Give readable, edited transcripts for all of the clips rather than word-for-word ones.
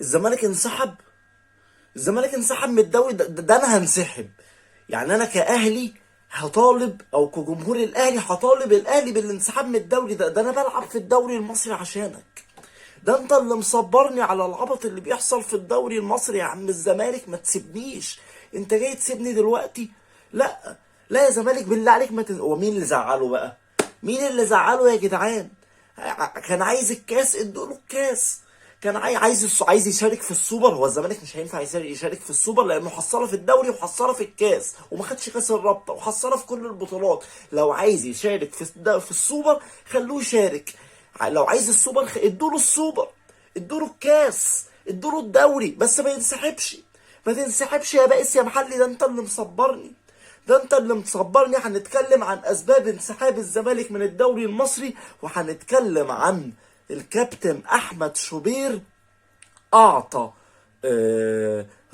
الزمالك انسحب، الزمالك انسحب من الدوري. ده انا هنسحب. يعني انا كاهلي هطالب، او كجمهور الاهلي هطالب الاهلي بالانسحاب من الدوري. ده انا بلعب في الدوري المصري عشانك، ده انت اللي مصبرني على العبط اللي بيحصل في الدوري المصري يا عم الزمالك. ما تسيبنيش، انت جاي تسيبني دلوقتي؟ لا لا يا زمالك، بالله عليك ما تن... ومين اللي زعله بقى؟ مين اللي زعله يا جدعان؟ كان عايز الكاس، ادوا له الكاس. كان عايز يشارك في السوبر. هو الزمالك مش هينفع يشارك في السوبر لانه حصله في الدوري وحصله في الكاس وما خدش كاس الرابطة وحصله في كل البطولات. لو عايز يشارك في السوبر خلوه يشارك. لو عايز السوبر ادوا له السوبر، ادوا له الكاس، ادوا له الدوري، بس ما ينسحبش. ما تنسحبش يا بائس يا محلي، ده انت اللي مصبرني، ده انت اللي مصبرني. هنتكلم عن اسباب انسحاب الزمالك من الدوري المصري، وهنتكلم عن الكابتن احمد شوبير اعطى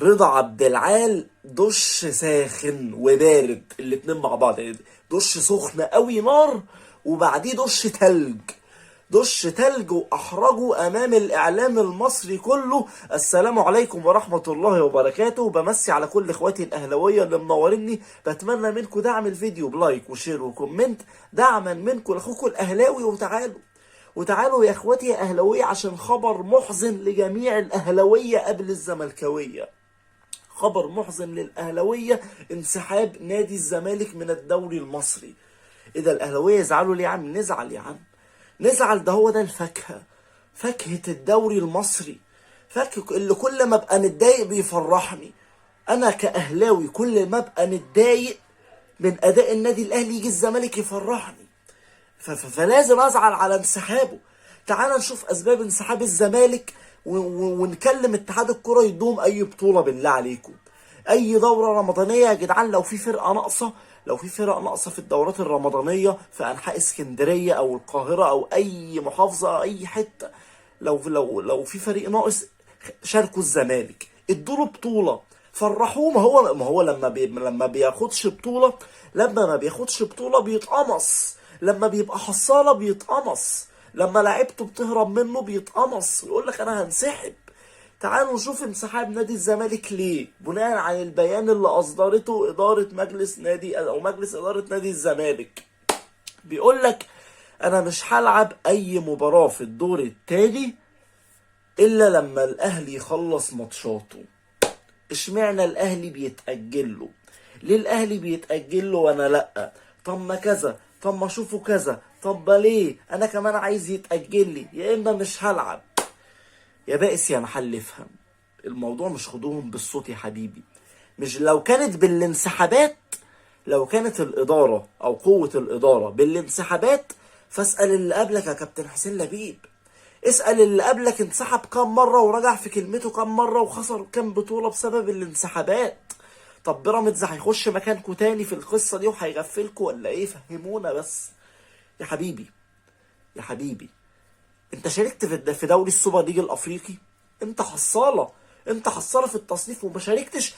رضا عبد العال دش ساخن وبارد الاتنين مع بعض، يعني دش سخن قوي نار وبعديه دش تلج، دش تلج، واحرجه امام الاعلام المصري كله. السلام عليكم ورحمة الله وبركاته. بمسي على كل اخواتي الاهلاوية اللي منوريني. بتمنى منكم دعم الفيديو ب like و share و comment، دعما منكم لاخوكم الاهلاوي. وتعالوا وتعالوا يا اخواتي يا اهلاويه، عشان خبر محزن لجميع الاهلاوية قبل الزملكاويه. خبر محزن للاهلاويه، انسحاب نادي الزمالك من الدوري المصري. اذا الاهلاوية يزعلوا ليه يا عم؟ نزعل يا عم، نزعل. ده هو ده الفاكهة، فاكهة الدوري المصري، فاكهة اللي كل ما ابقى متضايق بيفرحني. انا كاهلاوي كل ما ابقى متضايق من اداء النادي الاهلي يجي الزمالك يفرحني، فلازم ازعل على انسحابه. تعال نشوف اسباب انسحاب الزمالك ونكلم اتحاد الكرة يدوم اي بطولة بالله عليكم، اي دورة رمضانية يا جدعان. لو في فرقة ناقصة، لو في فرق ناقصة في الدورات الرمضانية في انحاء اسكندرية او القاهرة او اي محافظة او اي حتة، لو في فريق ناقص شاركوا الزمالك، ادوا له بطولة، فرحوه. ما هو لما بياخدش بطولة، لما ما بياخدش بطولة بيتقمص، لما بيبقى حصالة بيتقمص، لما لعيبته بتهرب منه بيتقمص ويقول لك انا هنسحب. تعالوا نشوف انسحاب نادي الزمالك ليه، بناء على البيان اللي اصدرته ادارة مجلس نادي او مجلس ادارة نادي الزمالك. بيقول لك انا مش هلعب اي مباراة في الدور التاني الا لما الاهلي يخلص ماتشاته. اشمعنى الاهلي بيتأجل له؟ ليه الاهلي بيتأجل له وانا لا؟ طب ما كذا، طب ما اشوفه كذا، طب ما ليه انا كمان عايز يتأجل لي؟ يا اما مش هلعب. يا بائس يا محل افهم الموضوع، مش خدوهم بالصوت يا حبيبي. مش لو كانت بالانسحابات، لو كانت الإدارة أو قوة الإدارة بالانسحابات، فاسأل اللي قبلك يا كابتن حسين لبيب، اسأل اللي قبلك انسحب كام مرة ورجع في كلمته كام مرة وخسر كام بطولة بسبب الانسحابات. طب بيراميدز هيخش مكانكوا تاني في القصة دي وهيغفلكوا ولا ايه؟ فهمونا بس يا حبيبي، يا حبيبي. انت شاركت في دوري السوبر ليج الافريقي، انت حصالة، انت حصالة في التصنيف وما شاركتش.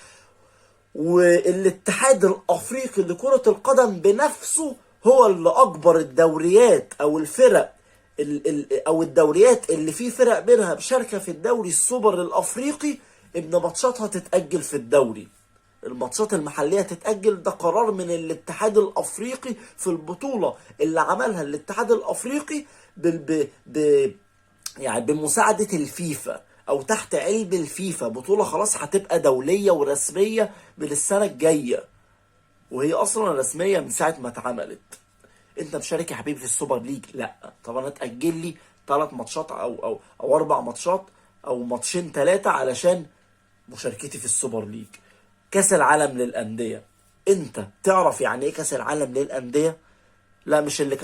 والاتحاد الافريقي لكرة القدم بنفسه هو اللي اجبر الدوريات او الفرق او الدوريات اللي فيه فرق منها مشاركة في الدوري السوبر الافريقي ان ماتشاتها تتأجل في الدوري، الماتشات المحلية تتأجل. ده قرار من الاتحاد الافريقي في البطولة اللي عملها الاتحاد الافريقي يعني بمساعدة الفيفا او تحت علم الفيفا. بطولة خلاص هتبقى دولية ورسمية من السنة الجاية، وهي اصلا رسمية من ساعة ما اتعملت. انت مشارك يا حبيبي في السوبر ليج؟ لا. طب انا اتأجل لي 3 ماتشات او 4 ماتشات او ماتشين 3 علشان مشاركتي في السوبر ليج. كاس العالم للأندية، انت تعرف يعني ايه كاس العالم للأندية؟ لا، مش اللي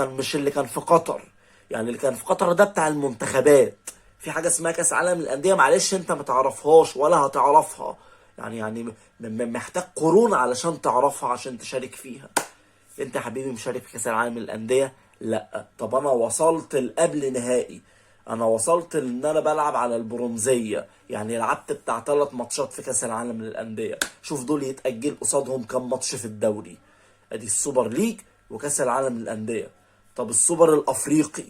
كان في قطر، يعني اللي كان في قطر ده بتاع المنتخبات. في حاجة اسمها كاس عالم للأندية، معلش انت ما تعرفهاش ولا هتعرفها، يعني محتاج قرون علشان تعرفها عشان تشارك فيها. انت يا حبيبي مشارك في كاس العالم للأندية؟ لا. طب انا وصلت لقبل نهائي، انا وصلت ان انا بلعب على البرونزية، يعني لعبت بتاع 3 ماتشات في كاس العالم للأندية. شوف دول يتأجل قصادهم كام ماتش في الدوري. ادي السوبر ليج وكاس العالم للأندية. طب السوبر الافريقي،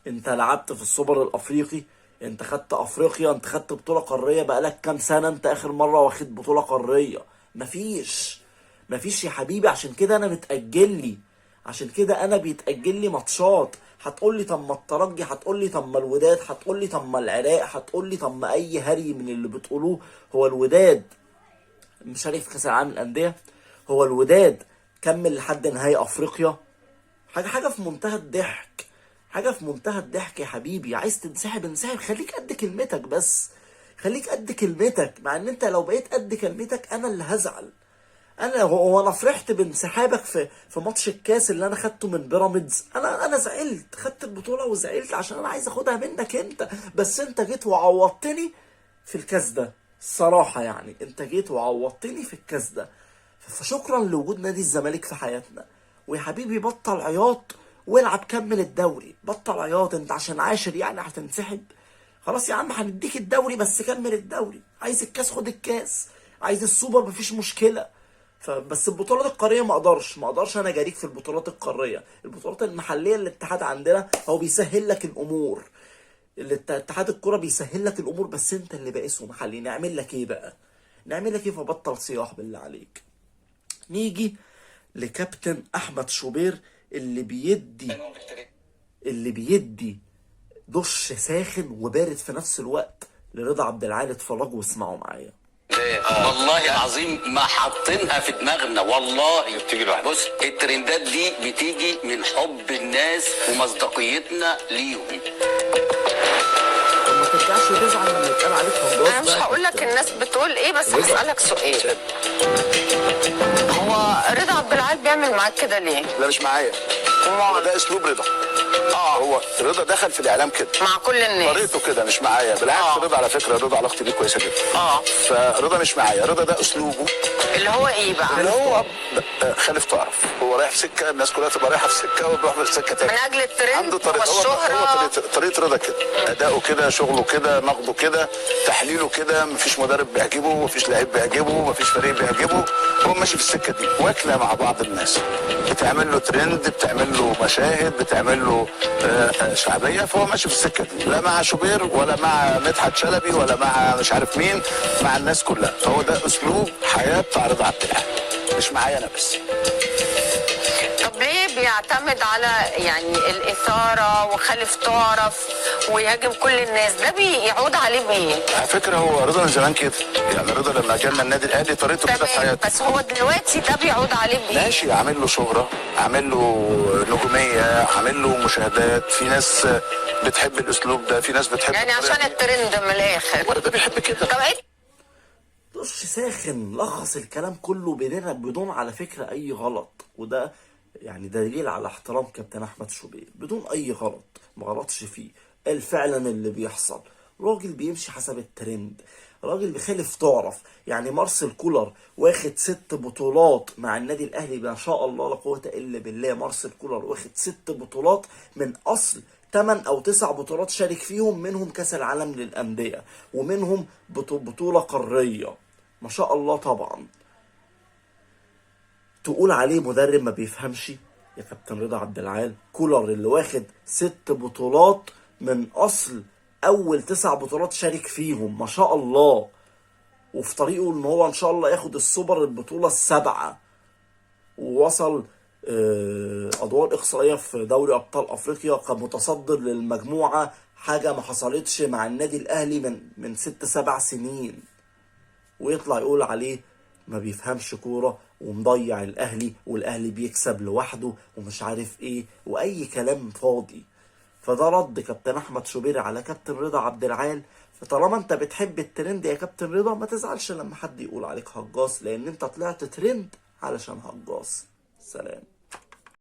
انت لعبت في السوبر الافريقي؟ انت خدت افريقيا، انت خدت بطولة قارية بقالك كام سنة؟ انت اخر مرة واخد بطولة قارية؟ مفيش، مفيش يا حبيبي. عشان كده انا متأجل لي، عشان كده انا بيتأجل لي ماتشات. هتقول لي طب ما الترجي، هتقول لي طب ما الوداد، هتقول لي طب ما العراق، هتقول لي طب ما اي هري من اللي بتقولوه. هو الوداد مشارك في كاس العالم للأندية؟ هو الوداد كمل لحد نهائي افريقيا؟ حاجة في منتهى الضحك، حاجة في منتهى الضحك يا حبيبي. عايز تنسحب انسحب، خليك قد كلمتك بس، خليك قد كلمتك. مع ان انت لو بقيت قد كلمتك انا اللي هزعل. انا هو انا فرحت بانسحابك في ماتش الكاس اللي انا خدته من بيراميدز، انا زعلت، خدت البطولة وزعلت عشان انا عايز اخدها منك انت، بس انت جيت وعوضتني في الكاس ده الصراحة. يعني انت جيت وعوضتني في الكاس ده، فشكرا لوجود نادي الزمالك في حياتنا. ويا حبيبي بطل عياط والعب، كمل الدوري، بطل عياط. انت عشان عاشر يعني هتنسحب؟ خلاص يا عم هنديك الدوري بس كمل الدوري. عايز الكاس خد الكاس، عايز السوبر مفيش مشكلة. فبس البطولات القارية ما اقدرش، ما اقدرش انا جاريك في البطولات القارية. البطولات المحلية الاتحاد عندنا هو بيسهل لك الامور، اتحاد الكرة بيسهل لك الامور، بس انت اللي بائسه محلي. نعمل لك ايه بقى؟ نعمل لك ايه؟ فبطل صياح بالله عليك. نيجي لكابتن احمد شوبير اللي بيدي دش ساخن وبارد في نفس الوقت لرضا عبد العال. اتفرجوا واسمعوا معايا. والله العظيم ما حاطينها في دماغنا والله. بتيجي لوحدها. بص، الترندات دي بتيجي من حب الناس ومصداقيتنا ليهم. طب ما ترجعش تزعل لما يتقال عليك هجاص. انا مش بقى. هقول لك الناس بتقول ايه، بس رضا. هسألك سؤال. هو رضا عبد العال بيعمل معاك كده ليه؟ لا مش معايا، هو ده اسلوب رضا. هو رضا دخل في الاعلام كده مع كل الناس طريقته كده، مش معايا بالعكس. رضا على فكرة، رضا علاقتي بيه كويسة جدا. فرضا مش معايا، رضا ده اسلوبه اللي هو ايه بقى؟ اللي هو خالف تعرف. هو رايح في سكة، الناس كلها تبقى رايحة في سكة، وهو بيروح في سكة تانية. من اجل الترند عنده طريقه، هو والشهرة. هو طريقه رضا كده، اداؤه كده، شغله كده، نقده كده، تحليله كده. مفيش مدرب بيعجبه، مفيش لعيب بيعجبه، مفيش فريق بيعجبه، هو ماشي في السكة دي. واكله مع بعض الناس، بتعمل له ترند، بتعمل له مشاهد، بتعمل له شعبية، فهو ماشي في السكة دي، لا مع شوبير ولا مع مدحت شلبي ولا مع مش عارف مين، مع الناس كلها. فهو ده اسلوب حياة بتاع رضا عبد العال، مش معايا انا بس. طب ليه بيعتمد على يعني الإثارة وخالف تعرف ويهاجم كل الناس؟ ده بيعود عليه بإيه؟ على فكرة هو رضا من زمان كده، يعني رضا لما جالنا النادي الاهلي طريقته كده في تمام، حياته. بس هو دلوقتي ده بيعود عليه بإيه؟ ماشي، عامل له شهرة، عامل له نجومية، عامل له مشاهدات، في ناس بتحب الاسلوب ده، في ناس بتحب يعني الطريقة عشان دي. الترند من الآخر. ورضا بيحب كده. طب إيه دش ساخن لخص الكلام كله بدون على فكرة أي غلط، وده يعني دليل على احترام كابتن أحمد شوبير. بدون أي غلط، ما غلطش فيه، قال فعلا اللي بيحصل. راجل بيمشي حسب الترند، راجل بيخالف تعرف. يعني مارسيل كولر واخد 6 بطولات مع النادي الأهلي، ما شاء الله لا قوة إلا بالله. مارسيل كولر واخد 6 بطولات من أصل 8 أو 9 بطولات شارك فيهم، منهم كأس العالم للأندية ومنهم بطولة قارية، ما شاء الله. طبعا تقول عليه مدرب ما بيفهمش يا كابتن رضا عبد العال؟ كولر اللي واخد 6 بطولات من أصل أول 9 بطولات شارك فيهم، ما شاء الله، وفي طريقه إن هو إن شاء الله ياخد السوبر البطولة 7، ووصل أدوار إقصائية في دوري أبطال أفريقيا كمتصدر للمجموعة، حاجة ما حصلتش مع النادي الأهلي من 6-7 سنين، ويطلع يقول عليه ما بيفهمش كورة ومضيع الأهلي والأهلي بيكسب لوحده ومش عارف إيه وأي كلام فاضي. فده رد كابتن أحمد شوبير على كابتن رضا عبد العال. فطالما أنت بتحب الترند يا كابتن رضا، ما تزعلش لما حد يقول عليك هجاص، لأن أنت طلعت ترند علشان هجاص. سلام.